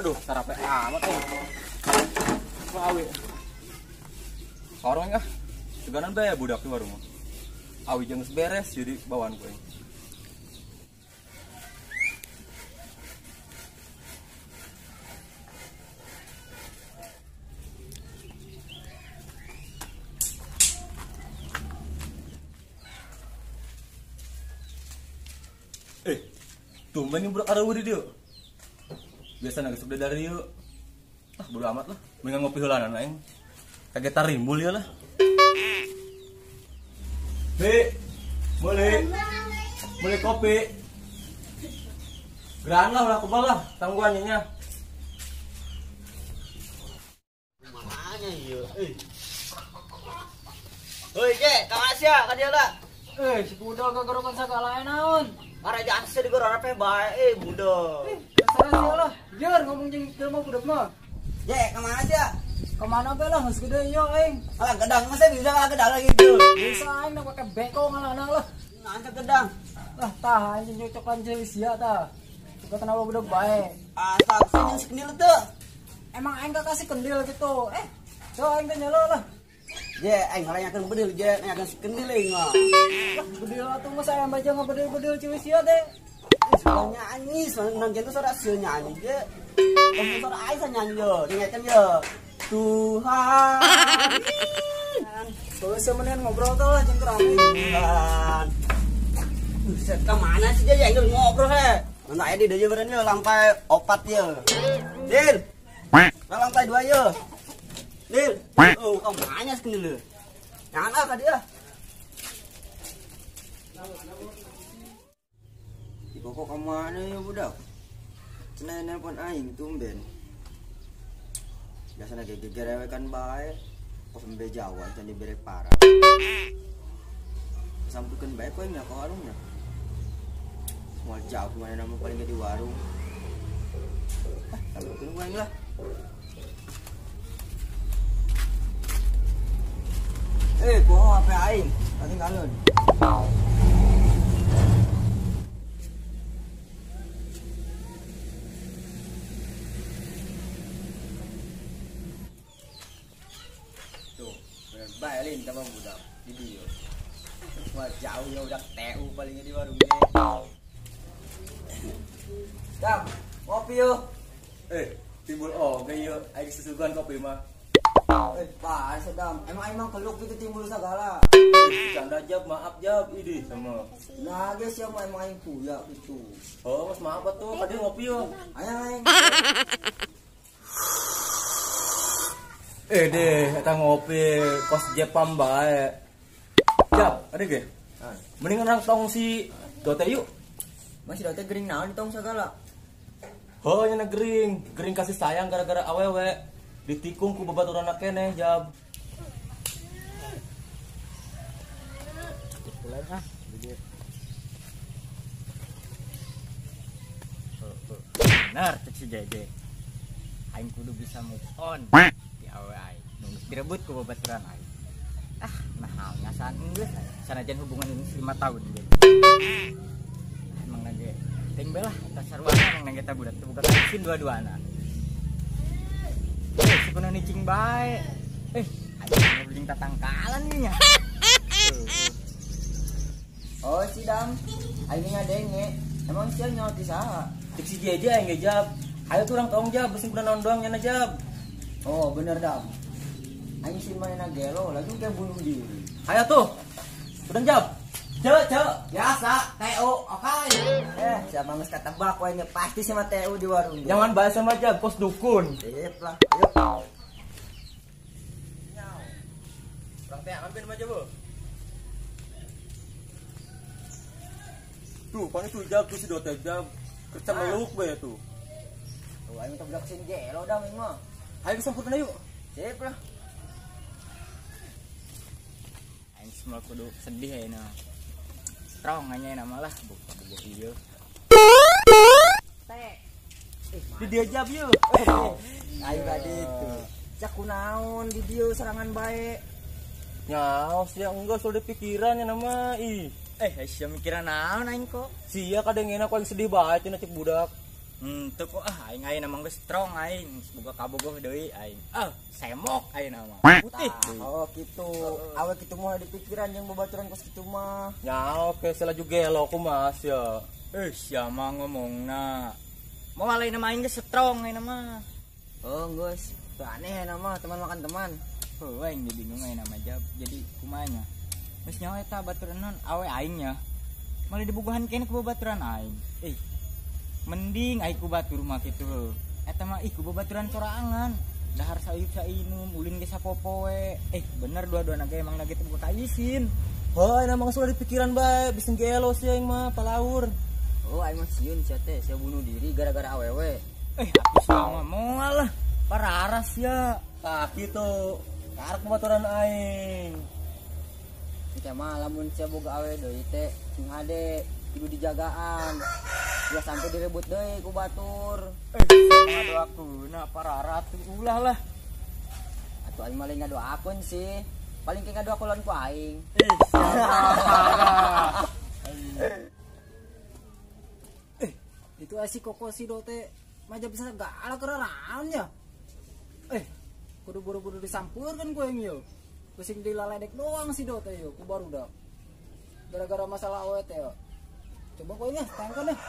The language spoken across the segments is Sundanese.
Aduh, sarape amat nih. Awi. Warung ah. Teganan bae budak di warung. Awi jeung geus beres jadi bawaan ku aing. Tumben nih budak areueuh di dieu. Biasa geus udah dari dieu. Ah, bodo amat lah. Mendingan ngopi heulanan aing. Kaget tarimbul ieu lah. Bi, boleh. Boleh kopi. Geran lah ulah kebal lah tangguhan nya. Makanya ieu. Heuy, Je, ka Asia ka dieu lah. Si budal kagarokan sagala naon. Maraja asa di goror apa bae budak. Salah sia lah. Jer ngomong jeung jelema budak mah. Je, ka mana sia? Ka mana bae lah geus gede ieu aing. Alah gedang masa bisa kalah gedang lagi itu. Bisa aing nak pake beko ngalana lah. Ngantar gedang. Lah tah aing cocokan jeung sia tah. Suka kenapa budak bae. Asal sing kendil teu. Emang aing gak kasih kendil gitu. So aing teh nyelo lah. Je, aing ngaranyakeun bedil je, nanyakeun si kendil aing mah. Lah bedil atuh mah saya baca ngabedil-bedil ciwi sia teh. Suara nyanyi, suara nang kitu suara sia nyanyi je. Kamu suara aing sa nyanyi yo, dingekeun yo. Tuhan. Tuh semenan ngobrol tuh lah jeung rame. Tuhan. Buset, ka mana sih je aing ngobrol he. Mana aya di dieu beureun yo lantai 4 ye. Dil. Lantai 2 ye. Dil. Oh, ka mana sih kendil? Jangan ah ka dia. Di koko ka mana ya budak? Cenah nelpon aing tumben. Biasana gegeger we kan bae. Kos embe Jawa can dibere parah. Sampikeun bae ku aing ka warungnya. Moal jauh mana nama paling di warung. Ah, sampikeun ku aing lah. Poho HP aing, ketinggalan. Tuh, bener bae lin sama budak di dieu. Wah, jauh ya udah TU palingnya di warungnya. Dam, kopi yo. Timbul oge yo, aing susugan kopi mah. Pak, sedang. Emang keluk itu timbul segala. Canda jab, maaf jab, ini sama. Nah, guys, ya emang aing puya gitu. Oh, mas maaf atuh, tadi ngopi yo. Ayo aing. Deh, eta ngopi kos Jepang bae. Jab, ada ge? Mendingan orang tong si Dote yuk. Masih Dote gering naon di tong segala. Oh, nya gering, gering kasih sayang gara-gara awewe. Ditikung ku babaturan keneh jab. Pulang ah, bener cek si JJ. Aing kudu bisa move on di awe aing. Nunggu direbut ku babaturan aing. Ah, nah ngasaan geus. Sanajan hubungan ini 5 tahun ge. Emang nage ting bae lah eta sarwana emang nage eta budak teu boga kasin dua-duana. Kuna nicing bae. Aing beli tatangkalan ieu nya. Oh, si Dam. Aing ngadenge. Emang sia nyawa ti saha? Cek si JJ aing ge jab. Ayo tuh urang tong jab, beusi kuna naon doang nya jab. Oh, bener Dam. Aing si manehna gelo lagi kayak bunuh diri. Ayo tuh. Urang jab. Cek, cek. Biasa, TU, oke. Siapa geus katebak we nya pasti sama TU di warung. Jangan bahas sama jab, kos dukun. Sip lah. Yuk. Urang teh ambil aja, Bu. Tuh, pan itu jab tuh si Dote jab. Kerja meluk bae tuh. Tuh aing teh budak sing gelo dah aing mah. Ayo sempurna yuk. Sip lah. Aing semua kudu sedih ayeuna. Strong nya nama lah buka buku ieu. Teh. Di dia jab yeuh. Ayo ka ditu. Cak kunaon di dieu serangan bae. Nyaos sia enggak soal pikirannya nama ih. Sia mikiran naon aing kok. Sia kadang enak aing sedih bae cenah cek budak. Teu kok ah aing ayeuna mah geus strong aing, boga kabogoh deui aing. Ah, semok ayeuna mah. Putih. Oh, kitu. Awe kitu mah dipikiran jeung babaturan kos kitu mah. Nya oke, selaju gelo kumaha sia. Eh, sia mah ngomongna. Moal ayeuna mah aing geus strong ayeuna mah. Oh, geus. Teu aneh ayeuna mah teman makan teman. Heuh, aing jadi bingung ayeuna mah jab. Jadi kumaha nya? Geus nyaho eta baturan non awe aing nya. Malah dibogohan keneh ku babaturan aing. Eh, mending aing ku batur mah kitu. Eta mah ih ku babaturan sorangan. Dahar sayup sainum, ulin ge sapopoe. Eh, bener dua-duana ge emang ge teu boga kaisin. Heuh, ayeuna mah geus ulah dipikiran bae, bisa gelo sia aing mah palaur. Oh, aing mah sieun sia teh, sia bunuh diri gara-gara awewe. Eh, atuh sia mah moal lah. Pararas ya. Tah kitu. Karek babaturan aing. Engke mah lamun sia boga awewe deui teh sing hade kudu dijagaan. Ulah sampai direbut deui ku batur. Eh, ngadoakeun pararat ulah lah. Atuh aing mah lain ngadoakeun sih. Paling ke ngadoakeun lawan ku aing. Eh, parah. Eh, itu si Koko si Dote maja bisa galak keraraan ya. Eh, kudu buru-buru disampurkan ku aing yo. Pusing dilaledek doang si Dote yo ku barudak. Gara-gara masalah awe teh yo. Coba ku aing ah, tangkan deh.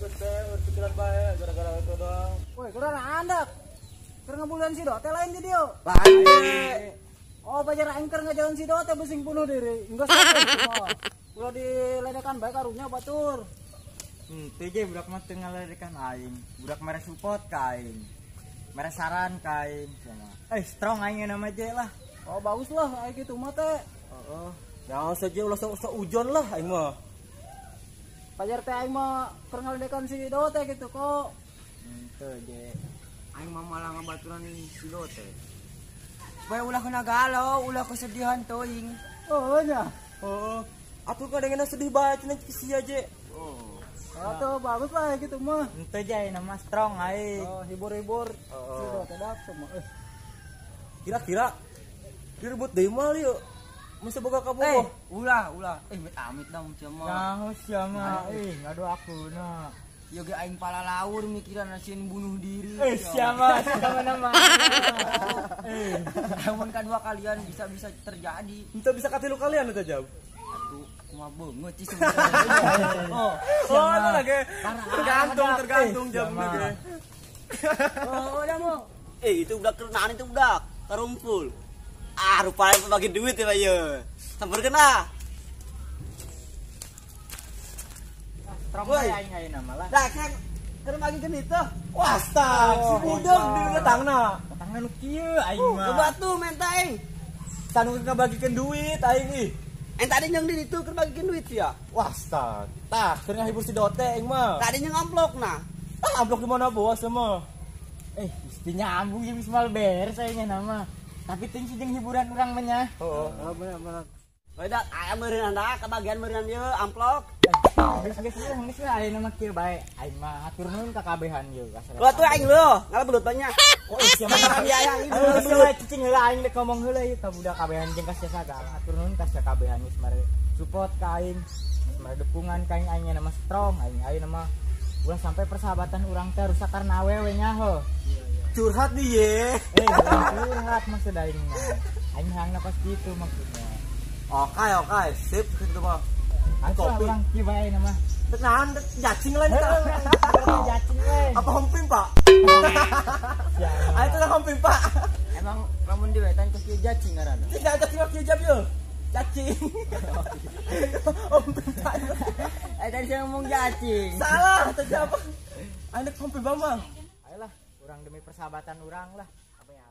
Geus bae pikiran bae gara-gara itu doang. Woi, keraraan dak. Keur ngabulan si Dote lain di dieu. Lain. Oh, pajar aing keur ngajalan si Dote besing bunuh diri. Enggak sampai. Ulah diledekan bae karunya batur. Teu je budak mah teu ngaledekan aing. Budak mere support ka aing. Mere saran ka aing cenah. Eh, strong aing nama je lah. Oh, bagus lah aing kitu mah teh. Heeh. Jangan saja ulah sok ujon lah aing mah. Pajar teh aing mah keur ngaledekan si Dote gitu kok. Teu je. Aing mah malah ngabaturan si Dote. Supaya ulah kena galau, ulah kesedihan teuing. Oh nya. Heeh. Atuh kadangena sedih bae cenah sia je. Oh. Atuh bagus lah gitu mah. Henteu je aing mah strong aing. Oh, hibur-hibur. Si Dote dak semua. Kira-kira direbut deui mah lieu. Mun boga kabogoh. Eh, ulah, ulah. Eh, amit-amit dah mun sia mah. Nyaho sia mah, eh ngadoakeunna. Ieu ge aing palalaur mikiran sieun bunuh diri. Eh, sia mah, sia mah. Eh, lamun kadua kalian bisa-bisa terjadi. Henteu bisa katilu kalian eta jawab. Atuh, kumaha beungeut sih sebenarnya. Oh, oh, itu lagi. Tergantung, tergantung jam ge. Oh, udah mau. Eh, itu udah kenaan itu udah karumpul. Ah, rupanya bagi duit ya, Pak ya. Sampeurkeun ah. Strong bae aing ayeuna mah lah. Dah, kan keur magikeun itu. Wah, stag si budak di datangna. Datangna nu kieu aing mah. Coba tuh menta aing. Tanu ngabagikeun duit aing ih. Aing tadi nyang di ditu keur bagikeun duit sia. Wah, stag. Tah, keur ngahibur si Dote aing mah. Tadi nyang amplok nah. Ah, amplok di mana bos mah? Eh, mesti nyambung jeung Ismail beres aing nama. Tapi ting sih jeung hiburan urang mah nya. Heeh. Oh, bener-bener. Udah, aya meureun anda kebagian meureun ieu amplok. Geus geus geus ayeuna mah kieu bae. Aing mah atur nuhun ka kabehan ieu. Lu tuh aing leuh, ngalabelut banyak. Oh, sia mah biaya aing. Belut cicing heula aing dek ngomong heula ieu ka budak kabehan jeung ka sia sagala. Atur nuhun ka sia kabehan geus mare support ka aing. Geus mare dukungan ka aing aing mah strong aing ayeuna mah ulah sampai persahabatan urang teh rusak karena awewe nya heuh. Curhat nih ye. Eh, curhat maksud aing mah. Aing hayangna kos kitu maksudnya. Oke, oke, sip kitu mah. Kopi urang kieu bae nama. Naon jacing lain tah. Jacing we. Apa hompim, Pak? Ayo teh hompim, Pak. Emang lamun diwetan kos kieu jacing ngaranna? Tidak jacing mah kieu jam ye. Cacing. Hompim Pak. Eh tadi saya ngomong jacing. Salah, tadi apa? Anak hompim Bambang. Ayolah, urang demi persahabatan urang lah. Apa ya?